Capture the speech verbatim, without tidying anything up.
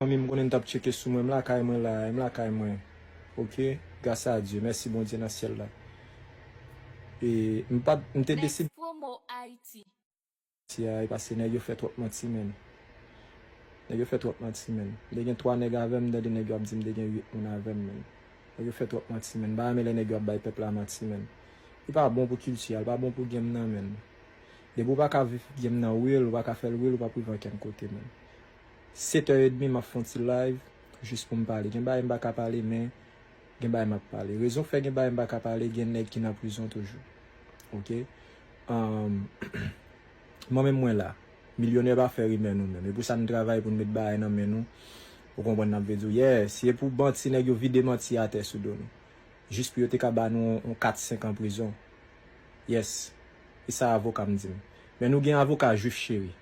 Fanmi m konnen n t ap tcheke sou mwen, m lakay mwen la, m lakay mwen. Ok, gras a Dye, mèsi Bondye nan syèl la. E m pa, m te deside. Best Promo Haiti. Ti a, e pase nèg yo fè twòp manti, menn. Nèg yo fè twòp manti, menn. M te gen twa nèg avè m, m tande nèg yo ap di m te gen uit moun avè m, menn. Nèg yo fè twòp manti, menn. M pa renmen lè nèg yo ap bay pèp la manti, menn. Li pa bon pou kilti a, li pa bon pou game nan, menn. Depi w pa ka viv game nan real, ou pa ka fè l real, ou p ap rive ankenn kote, menn. Sèt è edmi, m ap fè yon ti live, jis pou m pale. Gen bagay m pa ka pale, men gen bagay m ap pale. Rezon k fè gen bagay m pa ka pale, gen nèg ki nan prizon toujou. Ok? Um, mwen menm mwen la. Milyonè pa fè rimè nou menm. E pou sa n travay pou n met bagay nan men nou. Ou konprann n ap vle di w. Yeah, si e pou manti, nèg yo vide manti atè sou do nou. Jis pou yo te ka ba nou yon kat senk an prizon. Yes. E sa avoka m di m. Men nou gen avoka jwif cheri.